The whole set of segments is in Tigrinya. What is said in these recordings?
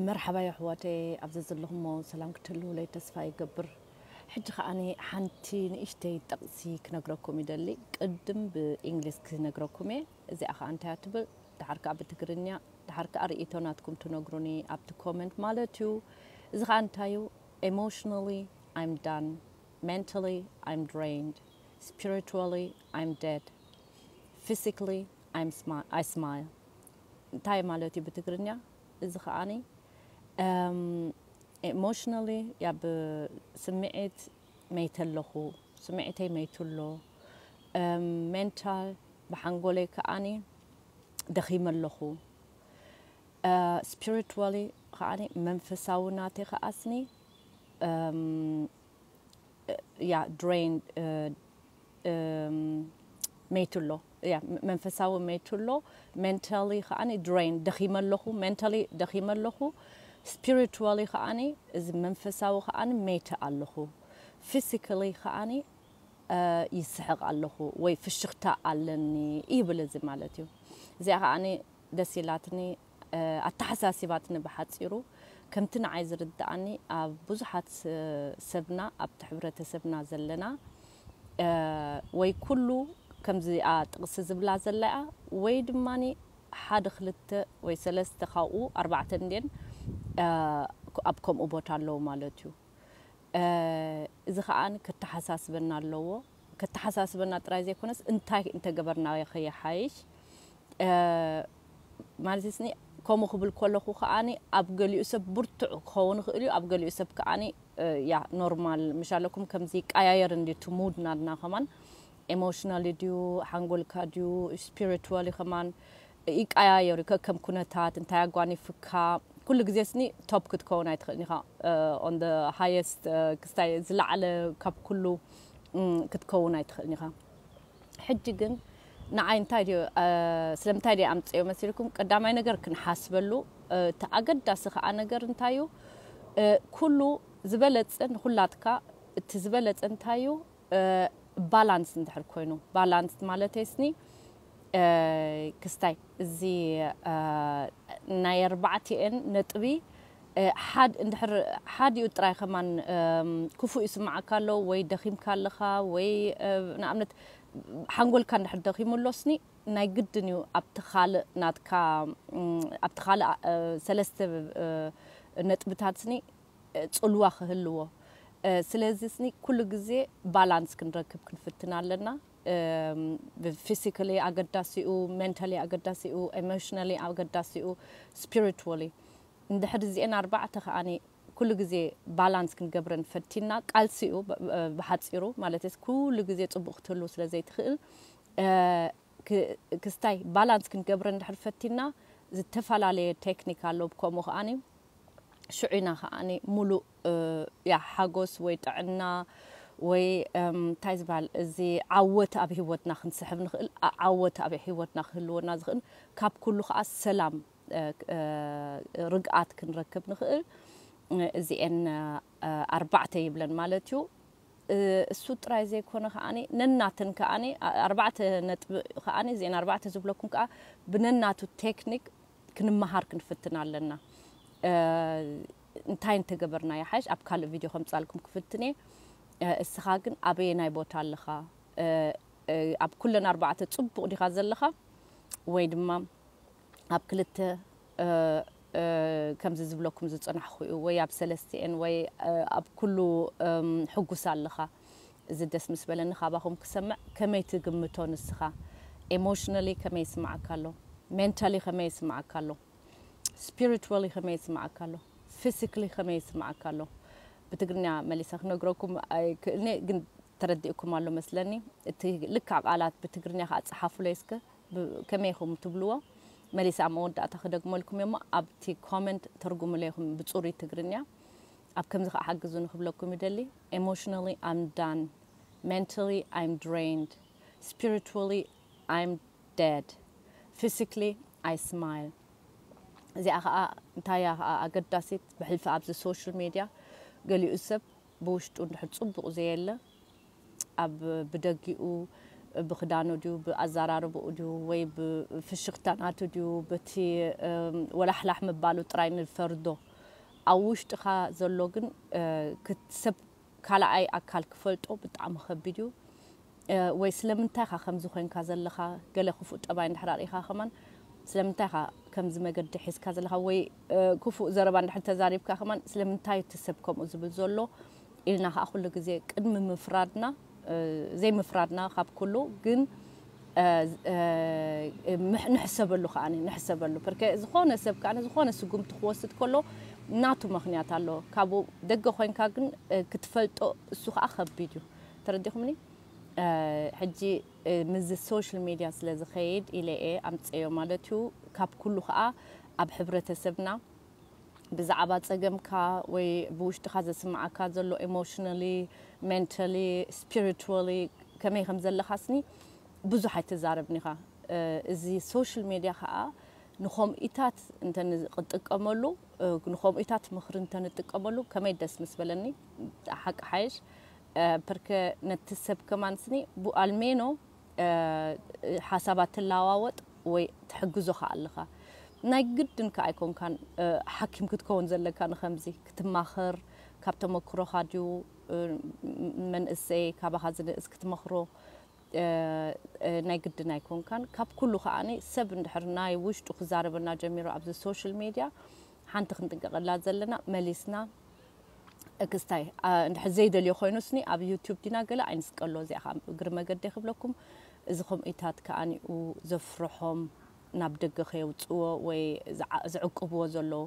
መርሓባ የሕዋተይ፣ ኣብዚ ዘለኹሞ ሰላም ክትህልውለይ ተስፋ ይገብር። ሕጂ ከዓኒ ሓንቲ ንእሽተይ ጠቕሲ ክነግረኩም ይደሊ። ቅድም ብእንግሊዝ ክነግረኩም እየ። እዚኣ ከኣ እንታይ እያ ትብል? ድሓር ከኣ ብትግርኛ፣ ድሓር ከኣ ርእይቶ ናትኩም ትነግሩኒ ኣብቲ ኮመንት ማለት እዩ። እዚ ከኣ እንታይ እዩ? Emotionally, I'm done. Mentally, I'm drained. Spiritually, I'm dead. Physically, I'm smi- I smile. እንታይ ማለት እዩ ብትግርኛ? እዚ ከዓኒ ኢሞሽናሊ፣ ያ፣ ብስምዒት መይተ ኣለኹ፣ ስምዒተይ መይቱ ኣሎ። ሜንታል፣ ብሓንጎለይ ከዓኒ ደኺመ ኣለኹ። ስፒሪትዋሊ ከዓኒ፣ መንፈሳዊ ናተይ ከዓስኒ ያ ድሬን መይቱ ኣሎ። ያ፣ መንፈሳዊ መይቱ ኣሎ። ሜንታሊ ከዓኒ ድሬን፣ ደኺመ ኣለኹ። ሜንታሊ ደኺመ ኣለኹ። ስፒሪትዋሊ ከዓኒ፣ እዚ መንፈሳዊ ከዓኒ መይተ ኣለኹ። ፊዚካሊ ከዓኒ ይስሕቕ ኣለኹ ወይ ፍሽኽታ ኣለኒ ይብል። እዚ ማለት እዩ። እዚኣ ከዓኒ ደስ ኢላትኒ፣ ኣተሓሳሲባትኒ ብሓጺሩ። ከምቲ ንዓይ ዝርድኣኒ፣ ኣብ ብዙሓት ሰብና፣ ኣብቲ ሕብረተሰብና ዘለና፣ ወይ ኩሉ ከምዚኣ ጥቕሲ ዝብላ ዘላ እያ፣ ወይ ድማኒ ሓደ ክልተ ወይ ሰለስተ ካብኡ፣ ኣርባዕተ እንድየን ኣብ ከምኡ ቦታ ኣለዉ ማለት እዩ። እዚ ከኣ ከተሓሳስበና ኣለዎ። ከተሓሳስበና ጥራይ ዘይኮነስ፣ እንታይ እንተገበርናዮ ከይሓይሽ ማለት ስኒ። ከምኡ ክብል ከለኹ ከዓኒ፣ ኣብ ገሊኡ ሰብ ብርቱዕ ክኸውን ይኽእል እዩ፣ ኣብ ገሊኡ ሰብ ከዓኒ ያ ኖርማል፣ ምሽ ኣለኩም፣ ከምዚ ይቀያየር እንዲ እቲ ሙድ ናትና ከማን፣ ኤሞሽናሊ ድዩ፣ ሓንጎልካ ድዩ፣ ስፒሪትዋሊ ከማን ይቀያየር እዩ፣ ከከም ኩነታት እንታይ ኣጓኒፍካ። ኩሉ ግዜ ስኒ ቶፕ ክትከውን ኣይትኽእልን ኢኻ። ኦን ሃየስት ክስታይ ዝለዓለ ካብ ኩሉ ክትከውን ኣይትኽእልን ኢኻ። ሕጂ ግን ንዓይ እንታይ ድዩ፣ ስለምንታይ ድዩ ኣምፅዮ መሲልኩም? ቀዳማይ ነገር ክንሓስበሉ፣ እቲ ኣገዳሲ ከዓ ነገር እንታይ እዩ? ኩሉ ዝበለፀ ንኩላትካ፣ እቲ ዝበለፀ እንታይ እዩ? ባላንስ እንድሕር ኮይኑ፣ ባላንስ ማለት ስኒ ክስታይ፣ እዚ ናይ ኣርባዕቲኤን ነጥቢ፣ ሓድ እንድሕር፣ ሓዲኡ ጥራይ ከማን ክፉእ ይስምዓካ ኣሎ ወይ ደኺምካ ኣለኻ ወይ ንኣብነት ሓንጎልካ እንድሕር ደኺሙ ኣሎ ስኒ፣ ናይ ግድን እዩ ኣብቲ ካልእ ናትካ፣ ኣብቲ ካልእ ሰለስተ ነጥብታት ስኒ ፅልዋ ክህልዎ። ስለዚ ስኒ ኩሉ ግዜ ባላንስ ክንረክብ ክንፍትን ኣለና። ፊዚካሊ ኣገዳሲኡ፣ ሜንታሊ ኣገዳሲኡ፣ ኤሞሽናሊ ኣገዳሲኡ፣ ስፒሪትዋሊ። እንድሕር እዚኤን ኣርባዕተ ከዓኒ ኩሉ ግዜ ባላንስ ክንገብረን ፈቲና፣ ቃልሲኡ ብሓፂሩ ማለት ኩሉ ግዜ ፅቡቅ ክትህሉ ስለ ዘይትኽእል፣ ክስታይ ባላንስ ክንገብረ እንድሕር ፈቲና፣ ዝተፈላለየ ቴክኒክ ኣሎ። ከምኡ ከዓኒ ሽዑ ኢና ከዓኒ ሙሉእ ያ ሓጎስ ወይ ጥዕና ወይ እንታይ ዝበሃል፣ እዚ ዓወት ኣብ ህይወትና ክንስሕብ ንኽእል፣ ዓወት ኣብ ህይወትና ክህልወና ዝኽእል፣ ካብ ኩሉ ከዓ ሰላም፣ ርግኣት ክንረክብ ንኽእል። እዚኤን ኣርባዕተ ይብለን ማለት እዩ። እሱ ጥራይ ዘይኮነ ከዓኒ ነናተን ከዓኒ ኣርባዕተ ነጥቢ ከዓኒ እዚኤን ኣርባዕተ ዝብለኩም ከዓ ብነናቱ ቴክኒክ ክንመሃር ክንፍትን ኣለና። እንታይ እንተገበርና ይሓይሽ ኣብ ካልእ ቪድዮ ከምፃልኩም ክፍትን እየ። እስኻ ግን ኣበየናይ ቦታ ኣለኻ? ኣብ ኩለን ኣርባዕተ ፅቡቕ ዲኻ ዘለኻ ወይ ድማ ኣብ ክልተ ከምዚ ዝብለኩም ዝፅናሕኩ እዩ ወይ ኣብ ሰለስቲኤን ወይ ኣብ ኩሉ ሕጉስ ኣለኻ? እዚ ደስ ምስ በለኒ ካባኹም ክሰምዕ። ከመይ ትግምቶ ንስኻ? ኤሞሽናሊ ከመይ ይስምዓካ ኣሎ? ሜንታሊ ከመይ ይስምዓካ ኣሎ? ስፒሪትዋሊ ከመይ ይስምዓካ ኣሎ? ፊዚካሊ ከመይ ይስምዓካ ኣሎ? ብትግርኛ መሊሰ ክነግረኩም ኣይክእልኒ፣ ግን ተረዲእኩም ኣሎ መስለኒ። እቲ ልካ ቃላት ብትግርኛ ከዓ ፀሓፉለይ እስከ፣ ከመይ ኢኹም ትብልዎ? መሊሰ ኣብ መወዳእታ ክደግመልኩም እሞ ኣብቲ ኮመንት ተርጉምለይ ኢኹም ብፅሩይ ትግርኛ። ኣብ ከምዚ ከዓ ሓግዙ ንክብለኩም ይደሊ። Emotionally, I'm done. Mentally, I'm drained. Spiritually, I'm dead. Physically, I smile. እዚኣ ከዓ እንታይ እያ ከዓ ኣገዳሲት? ብሕልፊ ኣብዚ ሶሻል ሜድያ ገሊኡ ሰብ ብውሽጡ እንድሕር ፅቡቕ ዘየለ፣ ኣብ ብደጊኡ ብክዳኑ ድዩ፣ ብኣዘራርብኡ ድዩ፣ ወይ ብፍሽኽታ ናቱ ድዩ፣ በቲ ወላሕላሕ ምባሉ ጥራይ ንፈርዶ። ኣብ ውሽጥኻ ዘሎ ግን ሰብ ካልኣይ ኣካል ክፈልጦ ብጣዕሚ ከቢድ እዩ። ወይ ስለምንታይ ኢኻ ከምዚ ኮይንካ ዘለኻ፣ ገለ ክፉእ ጠባይ እንድሕር ኣርኢኻ ከማን ስለምንታይ ኢኻ ከምዚ መገዲ ሒዝካ ዘለኻ፣ ወይ ክፉእ ዘረባ እንድሕር ተዛሪብካ ከማን ስለምንታይ እቲ ሰብ ከምኡ ዝብል ዘሎ ኢልና ከዓ ኩሉ ግዜ ቅድሚ ምፍራድና ዘይምፍራድና ካብ ኩሉ ግን ንሕሰበሉ ከዓ ንሕሰበሉ ርከ ዝኾነ ሰብ ከዓ ዝኾነ ስጉምቲ ክወስድ ከሎ ናቱ ምክንያት ኣሎ። ካብኡ ደገ ኮይንካ ግን ክትፈልጦ እሱ ከዓ ከቢድ እዩ። ተረዲኹምኒ? ሕጂ ምዚ ሶሻል ሚድያ ስለ ዝኸይድ ኢለ እየ ኣምፀዮ ማለት እዩ። ካብ ኩሉ ከዓ ኣብ ሕብረተሰብና ብዛዕባ ጸገምካ ወይ ብውሽጥኻ ዘስምዓካ ዘሎ emotionally, mentally, spiritually ከመይ ከም ዘለኻስኒ ብዙሕ ኣይትዛረብን ኢኻ። እዚ ሶሻል ሚድያ ከዓ ንኸምኡታት እንተንጥቀመሉ ንኸምኡታት ምኽሪ እንተንጥቀመሉ ከመይ ደስ ምስ በለኒ። ሓቂ ሓይሽ ፐርከ ነቲ ሰብ ከማንስኒ ብኣልሜኖ ሓሳባት ትለዋወጥ ወይ ትሕግዞ ከኣ ኣለኻ። ናይ ግድን ከኣ ኣይኮንካን ሓኪም ክትከውን ዘለካ። ንኸምዚ ክትማኸር ካብ ተመክሮኻ ድዩ መንእሰይ ካባኻ ዝንእስ ክትመኽሮ ናይ ግድን ኣይኮንካን። ካብ ኩሉ ከኣ ሰብ እንድሕር ናይ ውሽጡ ክዛረበና ጀሚሩ ኣብዚ ሶሻል ሚድያ ሓንቲ ክንጥንቀቐላ ዘለና መሊስና ክስታይ እንድሕር ዘይደልዮ ኮይኑስኒ ኣብ ዩቱብ ዲና ገለ ኣይንስቀሎ። እዚኣ ከዓ እግሪ መገዲ ክብለኩም። እዚ ከምኡታት ከኣኒኡ ዘፍርሖም ናብ ደገ ከየውፅዎ ወይ ዝዕቅብዎ ዘለዉ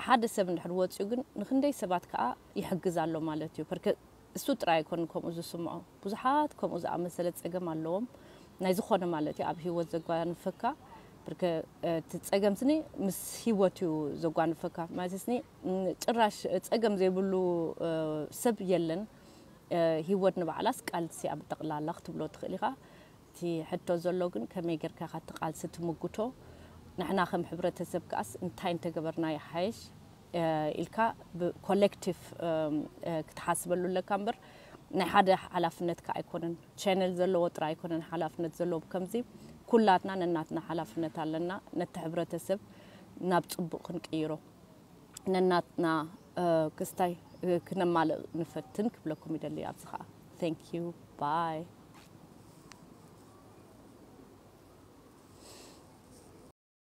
ሓደ ሰብ እንድሕር ወፅኡ ግን ንክንደይ ሰባት ከዓ ይሕግዝ ኣሎ ማለት እዩ። ርከ እሱ ጥራይ ኣይኮን ከምኡ ዝስምዖ፣ ብዙሓት ከምኡ ዝኣመሰለ ፀገም ኣለዎም። ናይ ዝኾነ ማለት እዩ ኣብ ህይወት ዘጓንፈካ ብርከ እቲ ጸገም ስኒ ምስ ህይወት እዩ ዘጓንፈካ። ማለት ስኒ ጭራሽ ጸገም ዘይብሉ ሰብ የለን። ህይወት ንባዕላስ ቃልሲ ኣብ ጠቕላላ ክትብሎ ትኽእል ኢኻ። እቲ ሕቶ ዘሎ ግን ከመይ ጌርካ ኢኻ እቲ ቃልሲ ትምጉቶ? ንሕና ከም ሕብረተሰብ ከኣስ እንታይ እንተገበርና ይሓይሽ ኢልካ ብኮሌክቲቭ ክትሓስበሉ ኣለካ እምበር ናይ ሓደ ሓላፍነትካ ኣይኮነን። ቻነል ዘለዎ ጥራይ ኣይኮነን ሓላፍነት ዘለዎ። ከምዚ ኩላትና ነናትና ሓላፍነት ኣለና። ነቲ ሕብረተሰብ ናብ ጽቡቕ ክንቅይሮ ነናትና ክስታይ ክነማልእ ንፈትን ክብለኩም ይደሊ። ኣብዚ ኸዓ thank you bye።